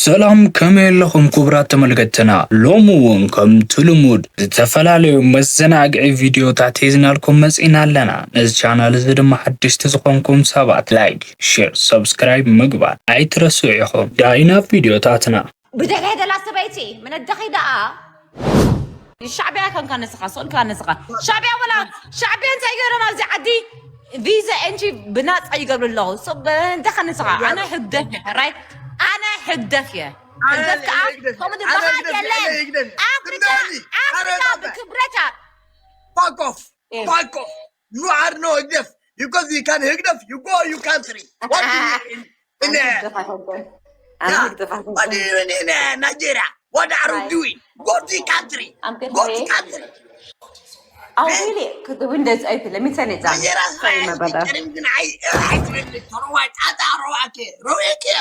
ሰላም፣ ከመይ ኣለኹም ክቡራት ተመልከትትና? ሎሚ እውን ከምቲ ልሙድ ዝተፈላለዩ መዘናግዒ ቪድዮታት ሒዝናልኩም መፂና ኣለና። ነዚ ቻናል እዚ ድማ ሓደሽቲ ዝኾንኩም ሰባት ላይክ፣ ሼር፣ ሰብስክራይብ ምግባር ኣይትረስዑ ኢኹም። ዳኢና ቪድዮታትና። ብደገ ደላ ሰበይቲ ምነደኺ ደኣ ሻዕብያ ከንካ ንስኻ፣ ስቕ ኢልካ ንስኻ። ሻዕብያ ወላ ሻዕብያ እንታይ ገይሮም ኣብዚ ዓዲ? ቪዛ ኤንትሪ ብናጻ ይገብሩ ኣለዉ። ስቕ በል እንተ ከንስኻ። ኣነ ህግደፍ እየ፣ ራይት? ኣነ ህግደፍ እየ። ህግደፍ ከኣ ከምኡ ዝበሃል የለን። ኣፍሪካ፣ ኣፍሪካ ብክብረታ። Fuck off. Fuck off. You are no ህግደፍ. Because you can ህግደፍ, you go your country. What do you in, in, uh, yeah. What do you in, in uh, Nigeria? What are you doing? Go to your country. Go to your country. Oh, really? Could the windows open? Let me turn it down. Sorry, my brother. Rowa, tata, rowa ke, rowa ke,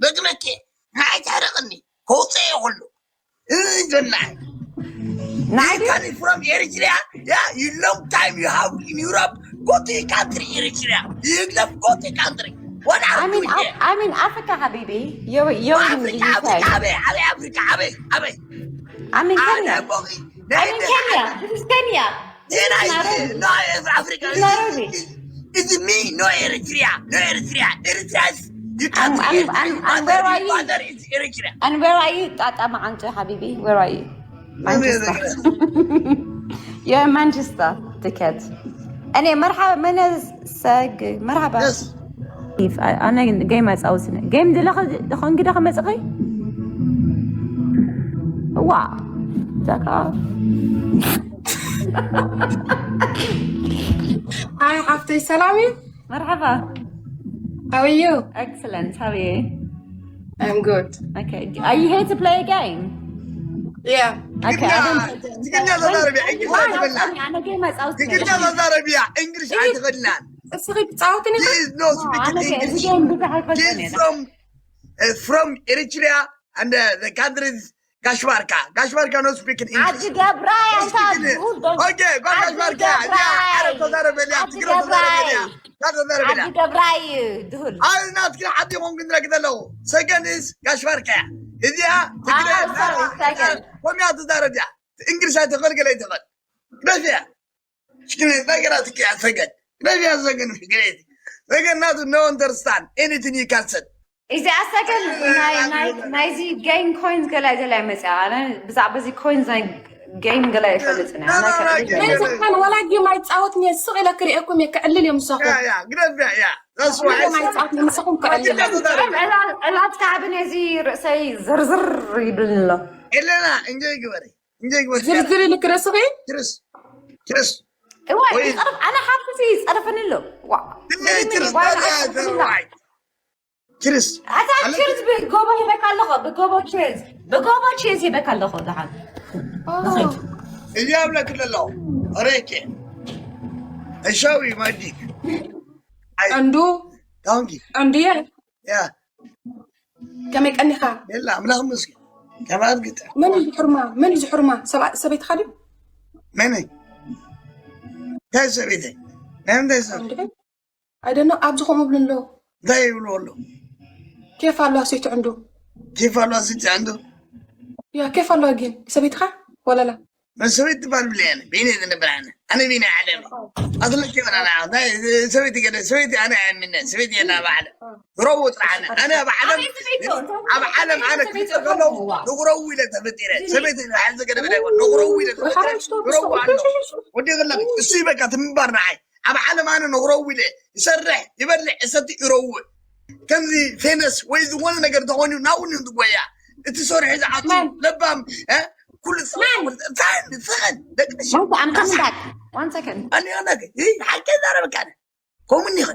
rowa ke, rowa ke, rowa ke, Zona. You coming from Eritrea? Yeah, you long time you have in Europe. Go to your country, Eritrea. You love go to your country. What are I'm you in doing here? I'm in Africa, Habibi. You're you're Africa, in the UK. Africa, Abe, Abe, Africa, Abe, Abe. I'm in Kenya. I'm in Kenya. This is Kenya. Nairobi. No, it's Africa. Nairobi. It's, it's me, no Eritrea. No Eritrea. Eritrea is you can't I'm, I'm, I'm, where are you? Father is Eritrea. And where are you? Tata Maanto Habibi, where are you? Manchester. You're in Manchester, dickhead. Any مرحبا من الساق مرحبا. Yes. ኣነ ጌም ኣይፃወትን። ጌም ድለኸ ኾንጊ ደኸ መፅኺ? ዋ ዛካ Hi ሓፍተይ ሰላም እዩ። መርሓባ። How are you? Excellent. How are you? I'm good. Okay. Are you here to play a game? Yeah. Okay. I don't play games. ትግርኛ ተዛረቢ፣ እንግሊሽ Why? ኣይትበላን። ኣነ ጌም ኣይፃወትን። ትግርኛ ተዛረቢ እያ፣ እንግሊሽ ኣይትኽእልናን። እስኺ ትፃወትን ኢኺ? Please no speak ኣነ English. እዚ ጌም ብዙሕ ኣይፈልጥን She's እየ። From uh, from Eritrea and uh, the country is Gashbarka. Gashbarka no speak in English. ዓዲ ገብራይ ኣንታ ድሁል ዶ Okay, go ዓዲ Gashbarka. ገብራይ። ዓረብ ተዛረበልያ፣ ዓዲ ትግርኛ ተዛረበልያ። ገብራይ። ካ ተዛረበልያ። ዓዲ ገብራይ ድሁል። ኣነ ናትኪ ሓዲ ኾንኩ ንረክ ዘለኹ። Second is Gashbarka. እዚኣ ትግረ ኣዎ፣ ሰላም፣ ሰገን። ኮሚያ ትዛረብ እያ። እንግሊሽ ኣይትኽእል፣ ገለ ኣይትኽእል። ግደፍያ። ሽክነ ነገራት እያ ሰገን። ግደፍያ ሰገን ፍግሬት። ሰገን ናቱ no understand anything you can say. እዚኣ ሰገን ናይ ናይ ናይዚ ጌም ኮይንስ ገለ ገለ መጽያ ኣነ ብዛዕባ እዚ ኮይንስ ናይ ጌም ገለ ኣይፈልጥን እየ። ኣነ ከ- ናይ ዘፋን ወላ ጌም ኣይፃወትን እየ። ስቕ ኢለ ክርእየኩም እየ። ክዕልል እዮም ምሳኹም። ያ ያ ግደፍያ ያ። That's why ጌም ኣይፃወትን ምሳኹም ክዕልል እየ። ዕላትካ ብነዚ ርእሰይ ዝርዝር ይብልኒ ኣሎ። ኤለና እንጆይ ግበሪ። እንጆይ ግበሪ። ዝርዝር ኢልክ ርእስኺ ችርስ ችርስ እዋ ወይ- ይጸርፍ ኣነ ሓፍቲ ይጸርፍኒ ኣሎ። ዋ ችርስ ችርስ ብጎቦ ይበካ ኣለኹ ብጎቦ ችርስ ብጎቦ ችርስ ይበካ ኣለኹ ዝሓል እዚ ኣብለክ ለሎ ሬኬ እሻዊ ማዲክ ቀንዱ ታንኪ ቀንዱየ ያ ከመይ ቀኒኻ? የላ ኣምላኽ መስገን ከማት ግጠ መን እዩ ዝሕርማ? መን እዩ ዝሕርማ? ሰብኣ- ሰበይትኻ ድዩ? መን እንታይ ሰበይተይ ናይ ምንታይ ሰብ ኣይደኖ ኣብዚ ከምኡ ብሉ ኣለዉ። እንታይ ይብሉ ኣለዉ ኬፍ ኣለዋ ሰይቲ ዕንዱ ኬፍ ኣለዋ ሰይቲ ዕንዱ ያ ኬፍ ኣለዋ ግን ሰበይትኻ ወለላ መሰበይት ትባል ብለያነ ቤነ ዝነብር ኣነ ኣነ ቤነ ዓለም ኣትለክ ይበላና ሰበይቲ ገለ ሰበይቲ ኣነ ኣያምነ ሰበይቲ የላ ባዕለ ረቡ ጥራዓነ ኣነ ኣብ ዓለም ኣብ ዓለም ኣነ ክፍጠር ከለኹ ንጉረዊ ኢለ ተፈጢረ ሰበይቲ ንሓል ዘገደ ብለ ንጉረዊ ኢለ ተፈጢረ ረቡ ኣሎ ወዲ ክለብ እሱ ይበቃ ትምባር ንዓይ ኣብ ዓለም ኣነ ንጉረዊ ኢለ ይሰርሕ ይበልዕ እሰቲ ይረውእ ከምዚ ፌነስ ወይ ዝኾነ ነገር ተኾይኑ ናውን ዝጎያ እቲ ሰርሒ ዝዓቱ ለባም ኩሉ ሰኸን ደቂ I'm coming back. One second. ኣሊዮና ሓቂ ዛረበካ ከምኡ ኒኸ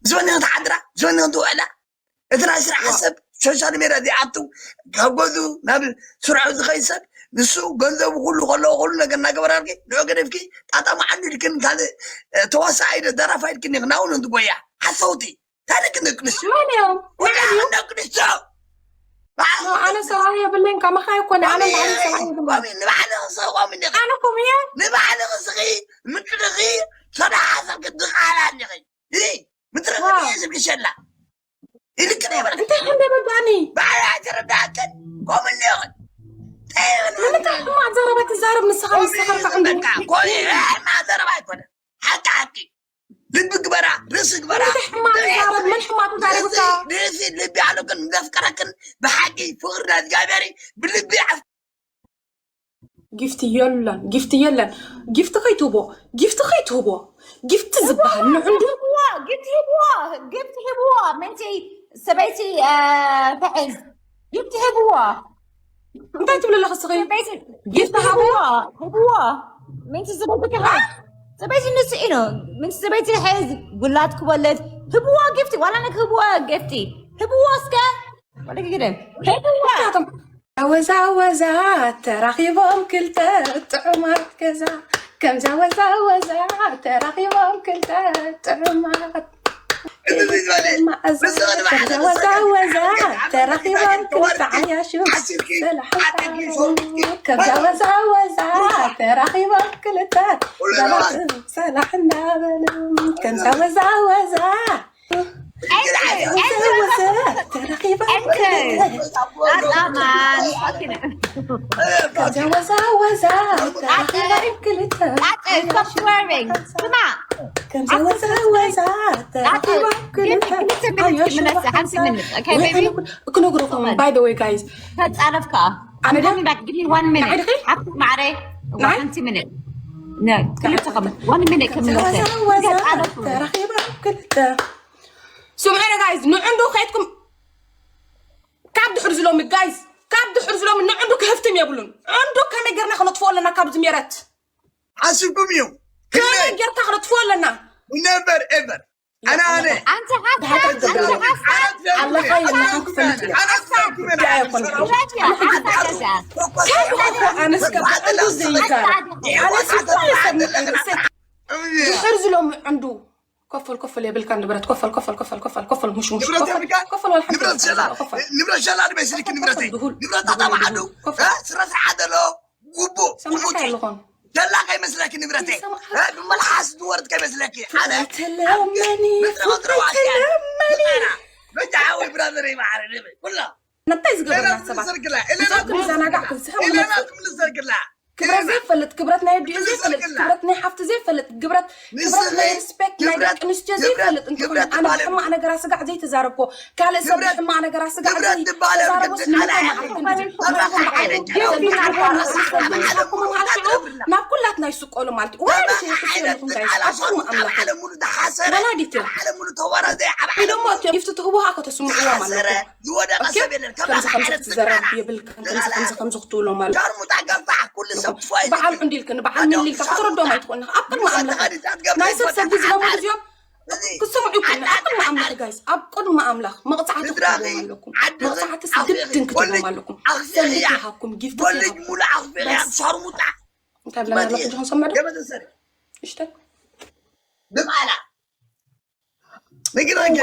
ምስ መን ክትሓድራ ምስ መን ክትውዕላ እቲ ናይ ስራሕ ሰብ ሶሻል ሜድያ ዘይኣቱ ካብ ገዙ ናብ ስርሑ ዝኸይድ ሰብ ንሱ ገንዘቡ ኩሉ ከለዎ ኩሉ ነገር እናገበራልኪ ንዑ ገደፍኪ ጣጣ መዓንዱ ኢልክን ካልእ ተዋሳኢ ዶ ደራፋ ኢልክን ኢኺ ናውን እንትጎያ ሓሰውቲ ታሪክ ንቅንስ መን እዮም? ወላ ንቅንስ ኣነ ሰብኣይ የብለይን ከማኻ ኣይኮነ ኣነ ባዕለይ ሰብኣይ የብለይን ቆሚ ንባዕልኺ ሰብ ቆሚ ንኺ ኣነ ከምኡ እየ ንባዕልኺ ስኺ ምቅልኺ ሰብሓ ሰብ ክትቃላ ኣለኺ ምትረፍ ዝብልሸላ ኢልክን ይበል እንታይ ከም ደበባኒ ባዕላ ከምኡ እኒኦ። እንታይ ይብል? ንምንታይ ሕማቕ ዘረባ ትዛረብ ንስኻ? ንስኻ ከምኡ እዩ በቃ። ከምኡ እዩ። ሕማቕ ዘረባ ኣይኮነን። ሓቂ ሓቂ። ልቢ ግበራ፣ ርእሲ ግበራ። እንታይ ሕማቕ ትዛረብ? መን ሕማቕ ትዛረብ? ርእሲ ልቢ ኣለክን ዘፍቀረክን ብሓቂ ፍቕሪ ናይ እግዚኣብሔር እዩ። ብልቢ ኣፍ- ጊፍቲ የለን፣ ጊፍቲ የለን። ጊፍቲ ከይትህቦ፣ ጊፍቲ ከይትህቦ። ጊፍቲ ዝበሃል ንዕንዱ ጊፍቲ ሂብዎ፣ ጊፍቲ ሂብዎ። ምንቲ ሰበይቲ እ፣ ትሕዝ ጊፍቲ ሂብዎ። እንታይ ትብሊ ኣለኺ እስኺ? ሰበይቲ ጊፍቲ ሂብዎ፣ ሂብዎ። ምንቲ ሰበይቲ ክሕዝ ሰበይቲ ንሱ ኢኖ ምንቲ ሰበይቲ ሕዝ ውላድ ክወለድ ሂብዎ ጊፍቲ ዋላ ነክ ሂብዎ ጊፍቲ ሂብዎ እስከ ወደ ግደ ሂብዎ ወዛወዛ ተራኺቦም ክልተ ጥዑማት ገዛ ከምዛ ወዛወዛ ተራኺቦም ክልተ ጥዑማት እዚ ዝበለ መኣዛ ምስ ዝበለ ከምዛ ወዛወዛ ተራኺቦም ክልተ ዓያሹ ሰላሕ እንዳበሉ ከምዛ ወዛወዛ ተራኺቦም ክልተ ሰላሕ እንዳበሉ ከምዛ ወዛወዛ ክነግረኩም by the way guys ተጻረፍካ ኣነ ደም ባክ give me one minute ሓፍቲ ማዕረ ሓንቲ ሚኒት ክልተ ከመ one minute ክምለሰ ተጻረፍ ስምዑኒ ጋይዝ ንዕንዱ ከይድኩም ካብ ድሕር ዝሎሚ ጋይዝ ካብ ድሕር ዝሎሚ ንዕንዱ ክህፍትም የብሉን ዕንዱ ከመይ ገርና ክነጥፍኦ ኣለና ካብዚ ሜረት ሓሲብኩም እዩ ከመይ ጌርካ ክነጥፍኦ ኣለና never ever ኣነ ኣነ ኣንተ ሓሳብ ኣንተ ሓሳብ ኣለኻ የለኻን ክፈልጥ እየ ኣነ ኣስላምኩም እየ ጉዳይ ኣይኮነን ውረድ እያ ሓሳብ ገዛ ኣነስ ካብ ዕንዱ ዘይዛረብ ኣነስ ይኮነ ሰብ ምክርሰ ድሕር ዝሎም ዕንዱ ኮፈል ኮፈል የብልካ ንብረት ኮፈል ኮፈል ኮፈል ኮፈል ኮፈል ሙሽ ሙሽ ንብረት ኮፈል የብልካ ኮፈል ወላ ሓንቲ ንብረት ሸላ ኮፈል ንብረት ሸላ ንበይ ስልኪ ንብረተይ ድሁል ንብረት ኣጣማዓዱ ኮፈል ስራ ስርዓት ኣሎ ጉቡእ ሰማዕካ ኣለኹን ሸላ ከይመስለኪ ንብረተይ ይሰማዕካ። ብመልሓስ ዝወርድ ከይመስለኪ ኣነ ተለመኒ ምድረ መድረዋት ተለመኒ በጃ ሓወይ ብራዘር ይማዓረ ንበይ ኩላ እንታይ ዝገበርና ሰባት ዘርግላ ኤሌና ንሳብ ክንዘናጋዕ ክንስሕቕ ኤሌና ንመጽእ ትምልስ ዘርግላ ክብረት ዘይፈልጥ ክብረት ናይ ኣዲኡ ዘይፈልጥ ክብረት ናይ ሓፍቲ ዘይፈልጥ ክብረት ክብረት ናይ ሪስፔክት ናይ ደቂ ኣንስትዮ ዘይፈልጥ እንተኾይኑ ኣነ ብሕማቕ ነገራ ስጋዕ ዘይተዛረብኮ ካልእ ሰብ ብሕማቕ ነገራ ስጋዕ ዘይተዛረቦ ስለምንታይ መዓልቲ ንስኹም መዓልቲ ናብ ኩላትና ይስቀሉ ማለት እዩ ወላ ዲት የክስለኹም ጋይስ ኣብ ቅድሚ ኣምላኽ ወላ ዲት እዮም ኢዶሞ ጊፍቲ ትህቡሃ ከተስምዕዎም ኣለኩም ከምዚ ከምዚ ክትዘረብ የብልካን ከምዚ ከምዚ ከምዚ ክትብሎም ኣሎ ሻርሙጣ ገፋሕ ኩሉ ሰብ ትፎይ በዓል ዕንዲልክን በዓል ምሊልካ ክትረድኦም ኣይትኽእልና ኣብ ቅድሚ ኣምላኽ ናይ ሰብ ሰብ ዝለመዱ እዚኦም ክሰምዑ ይኮነ ኣብ ቅድሚ ኣምላኽ ጋይስ ኣብ ቅድሚ ኣምላኽ መቕፃዕቲ ክትዎም ኣለኩም መቕፃዕቲ ግድን ክትዎም ኣለኩም ሰልት ይሃብኩም ጊፍቲ ወልጅ ሙሉ ኣኽፊል ያ ሻርሙጣ እንታይ ብለና ኣለኹ ጆን ሰምዕ ገበተሰሪ እሽተን ብማላ ንግረኛ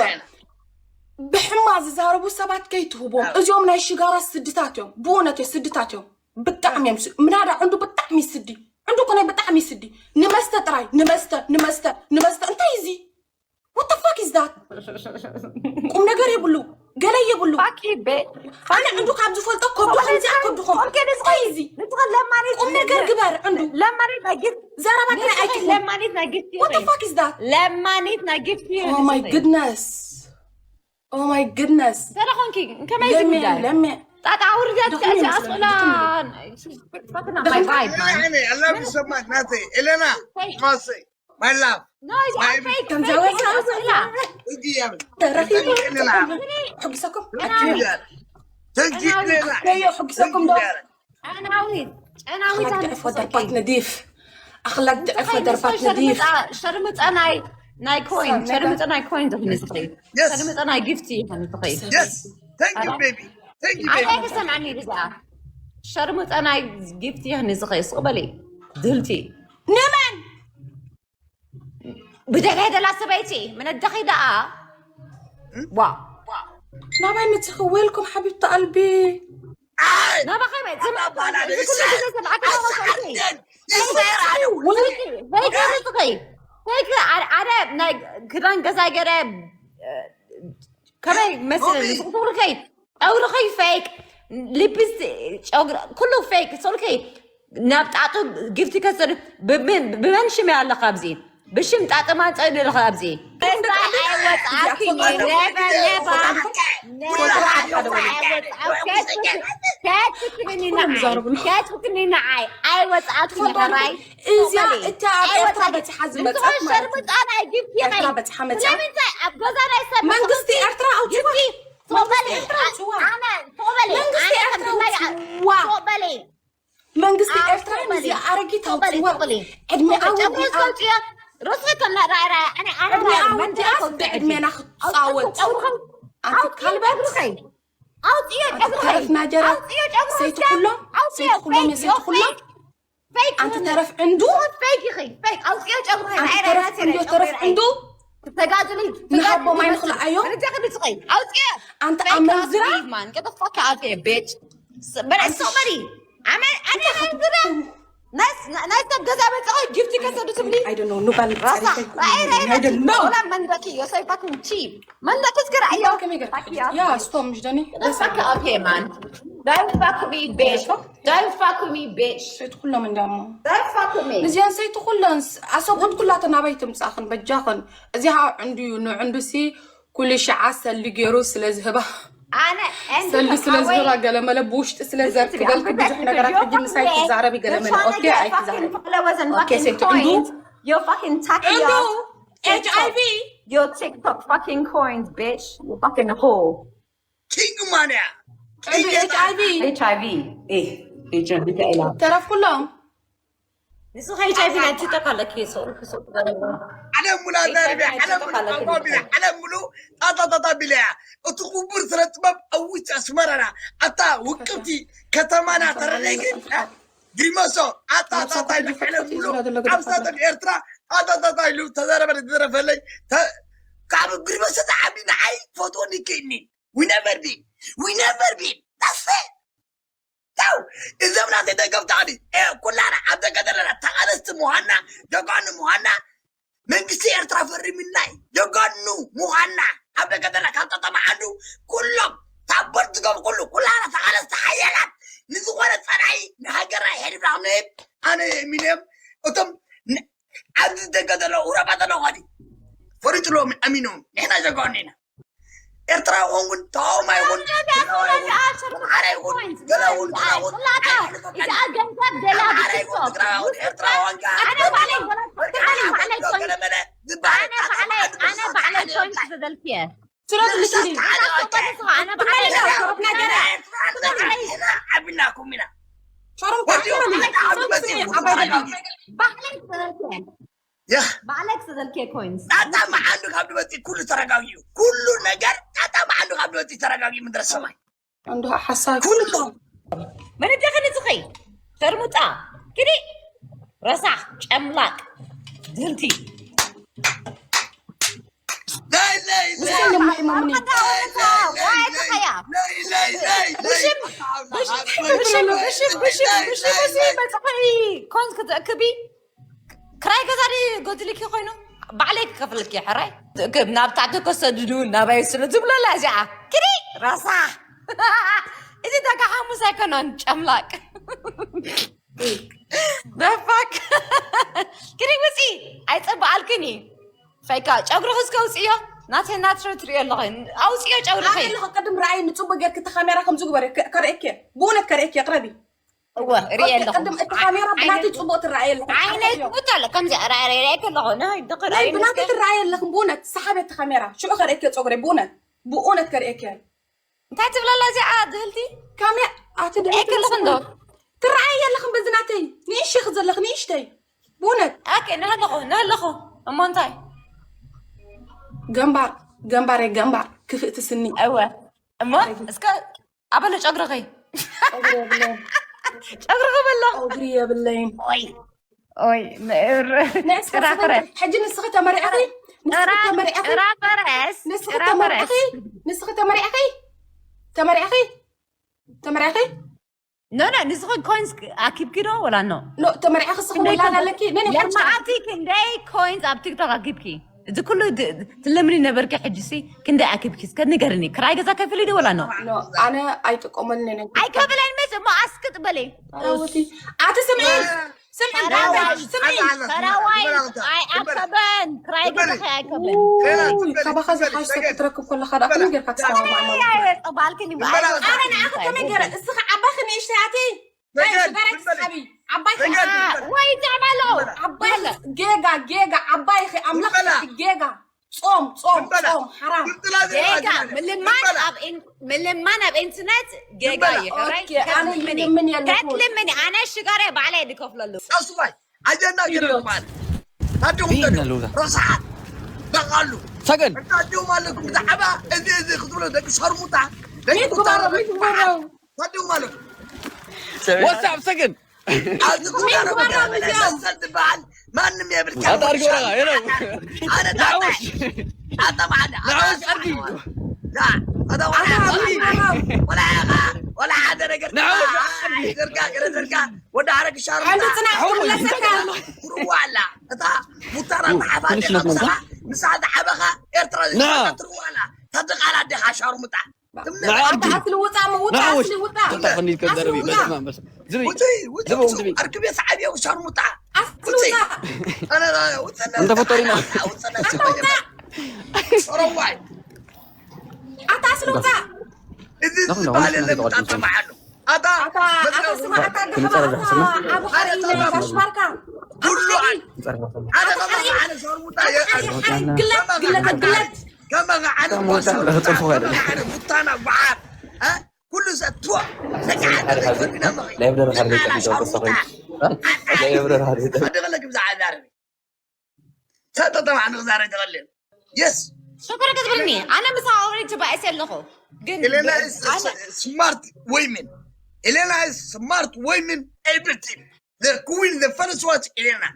ብሕማ ዝዛረቡ ሰባት ከይትህቦም እዚኦም ናይ ሽጋራ ስድታት እዮም ብእውነት ስድታት እዮም ብጣዕሚ እዮም ምናዳ ዕንዱ ብጣዕሚ ስዲ ዕንዱ ኮነ ብጣዕሚ ስዲ ንመስተ ጥራይ ንመስተ ንመስተ ንመስተ እንታይ እዚ ወተፋክ ዝዳት ቁም ነገር የብሉ ገለ የብሉ ኣነ ዕንዱ ካብ ዝፈልጦ ከብዱ ከምዚኣ ከብዱ ከም እንታይ እዚ ቁም ነገር ግበር ዕንዱ ዘረባ ጥራይ ኣይትኹን ወተፋክ ዝዳት ለማኒት ናይ ጊፍቲ Oh my goodness. Oh my goodness. ተለኾንኪ ከመይ ዝጉዳይ ለሚ ጣጣ ውርደት ደኽሞ ይመስለኒ፣ ኣስላ ደኽሞ። my vibe man I love you so much ናተይ ኤሌና ማሰይ my love no it's not fake fake ኣስላ ህጊ እያ ተረኺቡ ሕጉሰኩም ህጊ እያ ህጊ ኤሌና ዮ ሕጉሰኩም ዶ ጨናዊት ጨናዊት ኣኽላግ ድዕፍ ወደርባት ነዲፍ ኣኽላግ ድዕፍ ወደርባት ነዲፍ ሸርምጣ ናይ ናይ ኮይን ሸርምጣ ናይ ኮይን ዝኾነ ዝኽእል ሸርምጣ ናይ ጊፍቲ ዝኾነ ዝኽእል Yes. Thank you, baby. Thank you, baby. ኣታይ ተሰምዓኒ ብዛ ሸርምጣ ናይ ጊፍቲ ይኽኒ ዝኽእል ስቕ በሊ ድህልቲ ንመን ብድሕሪ ደላ ሰበይቲ ምነደኺ ደኣ ዋ ናባይ መፅኺ ዌልኮም ሓቢብቲ ኣልቢ ናባኸ ዝማባላ ኣደ ናይ ክዳን ገዛ ገረ ከመይ መስል ዝቁርኸይ ጠውርኸይ ፌክ ሊፕስቲ ጨጉሪ ኩሉ ፌክ። ስልኪ ናብ ጣጡ ጊፍቲ ከሰዱ። ብመን ሽም ኣለካ ኣብዚ? ብሽም ጣጥማን ጸይዱ ኣለካ ኣብዚ። ኣይወፅኣክን እዩ። ነበር ነበር ነበር። ከትክኒ ንዓይ፣ ከትክኒ ንዓይ። ኣይወፅኣክን እዩ። ሕራይ እዚኣ እታ ኣብ ኤርትራ በፂሓ ዝመፀት ማለት እዩ። ሸርሙጣ ናይ ጊፍቲ ኤርትራ በፂሓ መፅኣ ስለምንታይ ኣብ ገዛ ናይ ሰብ መንግስቲ ኤርትራ ኣውፅዋ ቶበሊ ኤርትራ ኣውፅዋ ኣነ ቶበሊ መንግስቲ ኣነ ኤርትራ ከምዝናይ ኣውፅዋ ቶበሊ መንግስቲ ኤርትራ ነዚ ኣረጊት ኣውፅዋ ዕድሚኣ ወዲኣ ሮስከ ከም ራይ ራይ ኣነ ኣነ ዕድሚኣ ራይ ወዲኣ ስደ ዕድሜና ክትፃወት ኣንቲ ካልበት ኣውፅዮ ጨጉሪ ተረፍ ናጀራ ኣውፅዮ ጨጉሪ ሰይቲ ኩሎም ሰይቲ ኩሎም የሰይቲ ኩሎም ኣንቲ ተረፍ ዕንዱ ፌክ ኢኺ ፌክ ኣውፅዮ ጨጉሪ ኣንቲ ተረፍ ዕንዱ ተረፍ ዕንዱ ተጋድሊ ንሃቦ ማይ ንኽልኣዮ ርጃ ክድፅቀይ ኣውፅዮ ኣንቲ ኣመንዝራ ማን get the fuck out here bitch በላይ ሶመሪ ኣነ ኣነ ኣመንዝራ ናይ ናይ ሰብ ገዛ በፀኸ ጊፍቲ ከሰዱ ትብሊ I don't know ኑባል ራሳ ጸሪፈ I don't know ላ መንደኪ you're so fucking cheap መንደኪ ትገር ኣዮ ከመይ ገር ያ ስቶም ምሽ ደኒ Don't fuck up here, man. Don't fuck me, bitch. Don't fuck me, bitch. ሰይቲ ኩሎም እንዳሞ Don't fuck me. ንዚኣን ሰይቲ ኩለን ኣሰብኡት ኩላተን ኣበይ ትምፃኽን በጃኽን እዚኣ ዕንዱ እዩ ንዕንዱሲ ኩሉ ሽዓ ሰሊ ገይሩ ስለ ዝህባ ኣነ ሰሊ ስለ ዝህባ ገለመለ ብውሽጢ ስለ ዘርክበልክ ብዙሕ ነገራት ሕጂ ምሳይ ትዛረቢ ገለመለ ኦኬ ኣይትዛረቢ ኦኬ ሰይቲ ዕንዱ You're fucking tacky ዕንዱ ass. ኤች ኣይ ቪ Your TikTok fucking coins, bitch. You fucking whore. ኪንግ ማንያ ዕንዱ ኤች ኣይ ቪ H I V. Eh, H I V. ተረፍ ኩሎም ንስኻ ኤች ኣይ ቪ ናይ ቲክቶክ ኣለኪ ሰው ሰው ዓለም ሙሉ ኣዛሪበ ዓለም ሙሉ ቋንቋ ቢላ ዓለም ሙሉ ጣጣጣጣ ቢላያ እቲ ክቡር ስነ ጥበብ ኣብ ውጭ ኣስመራና ኣታ ውቅብቲ ከተማና ተረደይ ግን ግሪመሶ ኣጣጣጣ ኢሉ ዓለም ሙሉ ኣብ ሳተን ኤርትራ ኣጣጣጣ ኢሉ ተዛረበ ተዘረፈለይ ካብ ግሪመሶ ዝዓቢ ንዓይ ፈትወኒ ከይኒ we never be we never be that's it ያው እዞም ናተይ ደገፍቲ ዓዲ ኩላና ኣብ ደገ ዘለና ተቓለስቲ ምዃንና ጀጋኑ ምዃንና መንግስቲ ኤርትራ ፈሪምናይ ጀጋኑ ምዃንና ኣብ ደገ ዘለና ካብ ጠጠማ ዓዱ ኩሎም ታቦት ዝገቡ ኩሉ ኩላና ተቓለስቲ ሓያላት ንዝኾነ ጸላኢ ንሃገርና ይሕድብና ክንህብ ኣነ ሚንዮም እቶም ኣብዚ ደገ ዘለዉ ረባ ዘለዉ ኸዲ ፈሪጥሎም ኣሚኖም ንሕና ጀጋኑ ኢና ኤርትራዊ ኾንኩን ተቃዋማይ ይኹን ኣምሓራ ይኹን ገለ ይኹን ገለ ይኹን ኣምሓራ ይኹን ትግራዋይ ይኹን ኤርትራዊ ኾንካ ገለ በለ ዝበሃል ዓቢናኩም ኢና ሸሮም ወዲኦም ዓቢ መፅእ ባዕለይ ያ ክሰደልክየ ኮይንስ ጣጣ መዓንዱ ካብ ድመፂ ኩሉ ተረጋጊኡ ኩሉ ነገር ጣጣ መዓንዱ ካብ ድመፂ ተረጋጊኡ ምድረ ሰማይ እንዶ ሓሳብ ኩሉ መነጃ ከነፅኸይ ሸርሙጣ ክዲ ረሳሕ ጨምላቅ ድህልቲ ናይ ናይ ንስኻ የማይሞምኒ ዋይ ተኸያ ናይ ናይ ናይ ናይ ብሽም ብሽም ብሽም ብሽም ብሽም መፅኸይ ኮንስ ክትእክቢ ክራይ ገዛ ድዩ ጎድልኪ ኮይኑ ባዕለይ ክከፍልኪ ሕራይ ናብ ታሕቲ ከሰድዱ ናባይ ስለ ዝብለላ እዚኣ ክዲ ራሳ እዚ ደጋ ሓሙስ ኣይኮነን ጨምላቅ ደፋክ ክዲ ውፂ ኣይፅበኣልክን እዩ ፈይካ ጨጉርኺ እስከ ውፅዮ ናተይ ናትረ ትሪኦ ኣለኸ ኣውፅዮ ጨጉርኺ ኣለኹ ቅድም ረኣይ ንፅቡቅ ጌርክ እቲ ካሜራ ከምዚ ግበር ከርእየክ ብእውነት ከርእየክ ቅረቢ እወ ርኢ ኣለኹ ቅድም እቲ ካሜራ ብናተይ ፅቡቅ ትረኣየ ኣለኹ ዓይነይ ትሙት ኣሎ ከምዚ ራእራይ ከለኹ ንኸይ ድኽር ናይ ብናተይ ትረኣየ ኣለኹ ብእውነት ሰሓብ እቲ ካሜራ ሽዑ ከርእየክ ፀጉረይ ብእውነት ብእውነት ከርእየክ እንታይ ትብለላ እዚኣ ድህልቲ ካሜራ ኣቲ ርኢ ከለኹ እንዶ ትረኣየ ኣለኽን በዚ ናተይ ንእሽ ኢኺ ዘለኽ ንእሽተይ ብእውነት ኦኬ ንህለኹ ንህለኹ እሞ እንታይ ገንባር ገንባር ገንባር ክፍእቲ ስኒ እወ እሞ እስከ ኣበለ ጨጉርኸይ ጨጉርኸ በሎ ጸጉሪ የብለይን ኦይ ኦይ ሕጂ ንስኺ ተመሪዕኺ ንስኺ ተመሪዕኺ ራፈረስ ንስኺ ተመሪዕኺ ንስኺ ተመሪዕኺ ተመሪዕኺ ተመሪዕኺ ኖ ኖ ንስኺ ኮይንስ ኣኪብኪ ዶ ወላ ኖ ኖ ተመሪዕኺ ስኺ ውላድ ኣለኪ ነኒ ሕጂ ለማዓቲ ክንደይ ኮይንስ ኣብ ቲክቶክ ኣኪብኪ እዚ ኩሉ ድ- ትለምኒ ነበርኪ፣ ሕጂሲ ክንደይ ኣኪብኪ እስከ ንገርኒ። ክራይ ገዛ ከፍሊ ዶ ወላ ኖ? ኖ፣ ኣነ ኣይጥቀመሉን እየ። ኣይከፍለን መች እሞ ኣስክጥ በለይ። ተረውቲ ኣቲ ስምዒ ስምዒ ተራዋይ ስምዒ ተራዋይ ኣይኣከበን። ክራይ ገዛ ከ ኣይከበን። ካባኻ ዝሓሽ ሰብ ክትረክብ ከለኻ ደኣ ከመይ ጌርካ ትሰማማዕ ማለት እዩ? ፀባልክን ኣነ ንዓኺ ከመይ ገይረ እስኺ ዓባኺ ንእሽተይ ኣቲ ናይ ሽጋራ ትስሓቢ ዓባይ ወይ ዛዕባ ኣሎ ዓባይ ጌጋ ጌጋ ዓባይ ኺ ኣምላኽ ጌጋ ጾም ጾም ጾም ሓራም ጌጋ ምልማን ኣብ ኢን- ምልማን ኣብ ኢንተርነት ጌጋ እዩ። ሕራይ ኦኬ፣ ኣነ ይልምን የለኹ። ከትልምኒ ኣነ ሽጋራ ባዕላይ ድከፍለሉ ሳስዋይ ኣጀንዳ ገረልኩም ኣለ ታዲኹም ይህን ተዲኹም ኣለውዛ ረስሓት በቃሉ ሰገን ታዲኹም ኣለኩም ብዛዕባ እዚ እዚ ክትብሎ ደቂ ሸርሙጣ ደቂ ሚት ቁጣ ግበረው፣ ሚት ግበረው። ታዲኹም ኣለኩም ወሳብ ሰገን ኣብዚ ቁጣ ሚት ግበረው እዚኦም። መሰል ዝበሃል ማንም የብልካ ኣታ ኣርገውራ የለው ኣነ ጣጣ ናውሽ ኣታ ማዓዳ ናውሽ ኣድጊ ወላ ኢኻ ወላ ሓደ ነገር ናውሽ ዘርጋ ገለ ዘርጋ ወደ ሓረግ ሻሩ ሓንቲ ጽናሕ ክምለሰካ ኣሎ። ትርዋ ኣላ እታ ሙታራ ተሓፋ ትንሽ ናት ምሳ መምታ? ምሳ ዝዓበኻ ኤርትራ ና። ትርዋ ኣላ ተድቓላ ኣዲኻ ሻርሙጣ ንዓዲ ኣስሊ ውፃ ምውፃ ንዓወሽ ኣስሊ ውፃ ተጣፈኒ ከዘረብ ይበስማ በስ ዝቢ ውፅይ ውፅይ ዝቢ ውፅይ ኣርክቤ ሰዓብዮ ሻርሙጣ እንተፈጠሪና ረዋይ ኣታ ኣስሊ ውፃ እዚ ዝበሃል የለን ጣጣ መዓሉ ኣታ ኣታ ኣታ ስማ ኣታ ገባ ክንፀረ ኣታ ዝሕስና ኣብ ሓሪ ባሽማርካ ኩሉ ኣነ ክንፀረ ዝሕስና ኣነ ከማኻ ኣነ ሻርሙጣ እየ ግለት ግለት ግለት ከማኻ ኣነ ሞታ ለጥፉ አይደለም ኣነ ሙታና በዓል ኩሉ ሰብ ትዋ ላይፍ ደረኻ ደቂ ቢጫ ወቀሳ ኮይኑ ላይፍ ደረኻ ደቂ ኣደገለክ ብዛዕባ ዛረብ ሰጠ ተባዕ ንክዛረብ ተቐልል የስ ሽኮር ክትብልኒ ኣነ ምሳ ኦሬንጅ ባእሲ ኣለኹ ግን Elena ግን is ኣነ smart women. Elena is smart women everything. The queen, the first was Elena.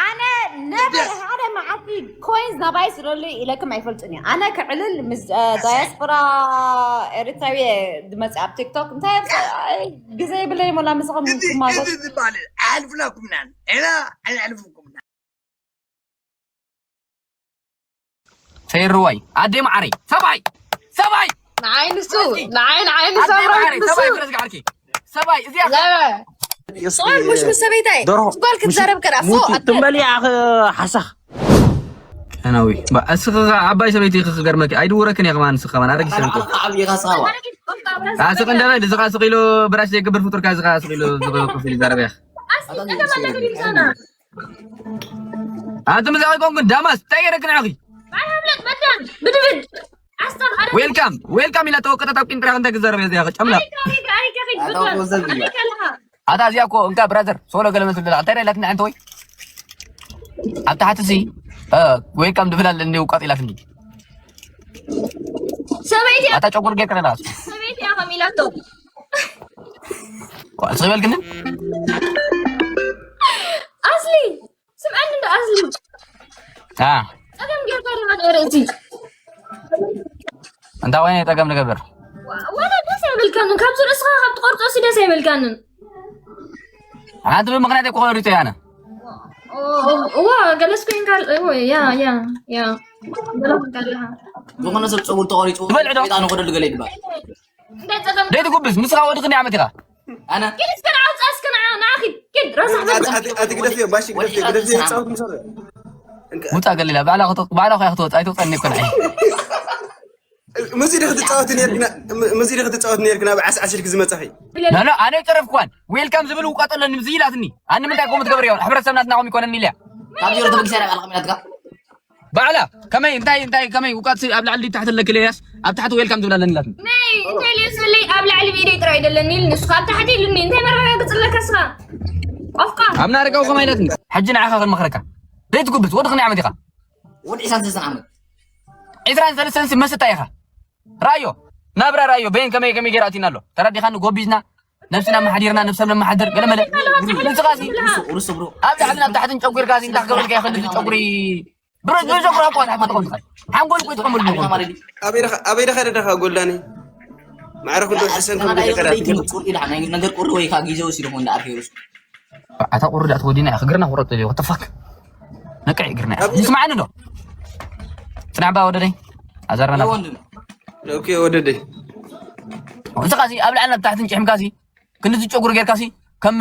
ኣነ ነበር ሓደ መዓልቲ ኮይንስ ናባይ ስደሉ ኢለክም ኣይፈልጥን እዩ። ኣነ ክዕልል ምስ እ፣ ዳያስፖራ ኤርትራዊ ዝመፅእ ኣብ ቲክቶክ እንታይ ኣብ- ኣይ፣ ግዜ የብለይ ሞላ ምስኹም እዚ ክማጎት እዚ ዝበሃል ኣሕልፍናኩም ኢና ኢና ኣይነሕልፍኩም ኢና ሰይርዋይ ኣደ ማዓረይ ሰባይ ሰባይ ንዓይ ንሱ ንዓይ ንዓይ ንሱ ኣደ ማዓረይ ንሱ ሰባይ ፍረስ ጋርኪ ሰባይ እዚኣ ጾል ሙሽ ምስ ሰበይታይ ደርሆ ጓል ክትዛረብ ከዳ ፎ ትም በል ኢኻ ሓሳኽ ቀናዊ እስኻ ዓባይ ሰበይቲ ኢኻ ክገርመኪ ኣይድውረክን እየ ከማን ንስኻ ከማን ኣረጊ ሰበይቲ ዓብኻ ዓብኻ ስኻዋ ኣስቕ እንደበል እዚ ኸዓ ስቕ ኢሉ ብራሽ ዘይገብር ፍጡር ከ እዚ ኸዓ ስቕ ኢሉ እዚ ኸዓ ኮፍ ኢሉ ይዛረብ እያ ኣንተ ምዛቂ ኮንኩን ዳማስ እንታይ ገይረክ ንዓኺ ብድብድ ዌልካም ዌልካም ኢላ ተወቀጠት ኣብ ቂንጥራኽ እንታይ ክዛረብ እያ እዚኣ ጨምላ ኣታ እዚኣ እኮ እንካ ብራዘር ሶሎ ገለ መስል ደላ እንታይ ኢላትኒ ሓንቲ ወይ ኣብ ታሕቲ ሲ ዌልካም ድብል ኣለኒ ውቃጥ ኢላትኒ ሰበይቲ ኣታ ጨጉር ጌርካ ደላ ሰበይቲ እያ ከም ኢላቶ ስበልክኒ ኣስሊ ስምዐኒ እንዶ ኣስሊ አ ጸገም ጌርካ ዲኻ ርእሲ እንታይ ወይ ጠገም ንገብር ወላ ደስ ኣይብልካንን ካብዚ ርእስኻ ካብ ትቆርጦ ሲ ደስ ኣይብልካንን ሓንቲ ብምክንያት እኮ ቆሪጡ ያነ እዋ ገለስ ኮይንካ ያ ያ ያ ገለ ኮይንካ ኣለኻ ዝኾነ ሰብ ፀጉር ተቆሪፁ ትበልዕ ዶ? ጣኑ ክደሉ ገለ ይባል እንታይ ጸገም ደይ ትጉብዝ ንስኻ ወዲ ክንደይ ዓመት ኢኻ ኣነ ኪድ እስከ ንዓውፃ እስከ ንዓ ንዓኺ ኪድ ረሳሕ በልካ ኣቲ ግደፍዮ ባሽ ግደፍዮ ግደፍዮ ይፃወት ምሰ ውፃ ገሊላ ባዕላ ክተ- ባዕላ ኮያ ክትወፃ ኣይትውፀኒ እኮ ንዓይ ምዚ ዲ ክትፃወት ነርክ ምዚ ዲ ክትፃወት ነርክ ናብ ዓስ ዓሲልክ ዝመፃኺ ኖ ኖ ኣነ ይፀረፍኳን ዌልካም ዝብል ውቀጥ ኣለኒ ምዚ ኢላትኒ ኣነ ምንታይ ከምኡ ትገብር እዮም ሕብረተሰብ ናትና ከምኡ ይኮነኒ ኢልያ ካብ ዜሮ ተበጊሳ ናብ ዓለቕ ሚላትካ ባዕላ ከመይ እንታይ እንታይ ከመይ ውቃት ኣብ ላዕሊ ታሕቲ ኣለክ ኢልያስ ኣብ ታሕቲ ዌልካም ዝብል ኣለኒ ኢላትኒ ነይ እንታይ ልዩ ስልይ ኣብ ላዕሊ ብኢደይ ጥራይ ደለኒ ኢልኒ ንሱ ካብ ታሕቲ ኢሉኒ እንታይ መረጋገፂ ኣለካ ስኻ ቆፍካ ኣብ ናረጋው ከማይ ኢላትኒ ሕጂ ንዓኻ ክንመኽረካ ዘይትጉብዝ ወዲ ክንደይ ዓመት ኢኻ ወዲ ዒሳን ሰለስተን ዓመት ዒስራን ሰለስተን ሲ መስጣ ኢኻ ራዮ ናብራ ራዮ በይን ከመይ ከመይ ገይራ ኣቲና ኣሎ ተረዲኻኒ ጎቢዝና ነብስና መሓዲርና ነብሰብ ነመሓድር ገለ መለ ንስኻ ሲ ሩስ ብሮ ኣብ ላዕልን ኣብ ታሕትን ጨጉርካ ሲ እንታይ ክገብርካ ይኽእል እዚ ጨጉሪ ብሮ ዝብሎ ጨጉሪ ኣቋ ታሕቲ ትኾን ሓንጎል እኮ ትኾምሉ ዓብኻ ማለት እዩ ኣበይ ደኻ ጎልዳኒ ማዕረ ክንዶ ሕሰን ናይ ነገር ቁሪ ኢላ ናይ ነገር ቁሪ ወይ ከዓ ግዜ ወሲድኹም እንዳኣርኪ ሩስ ኣታ ቁሪ ዳኣ ተወዲና ኢኻ ግርና ቁረጥ ወተፋክ ነቅዕ እግርና ይስማዓኒ ዶ? ጽናዕባ ወደደይ ኣዛራና ወንድም ኦኬ ወደደይ እንስኻ ሲ ኣብ ላዕሊ ናብ ታሕትን ጭሕምካ ሲ ክንዲ ዝጨጉር ጌርካ ሲ ከም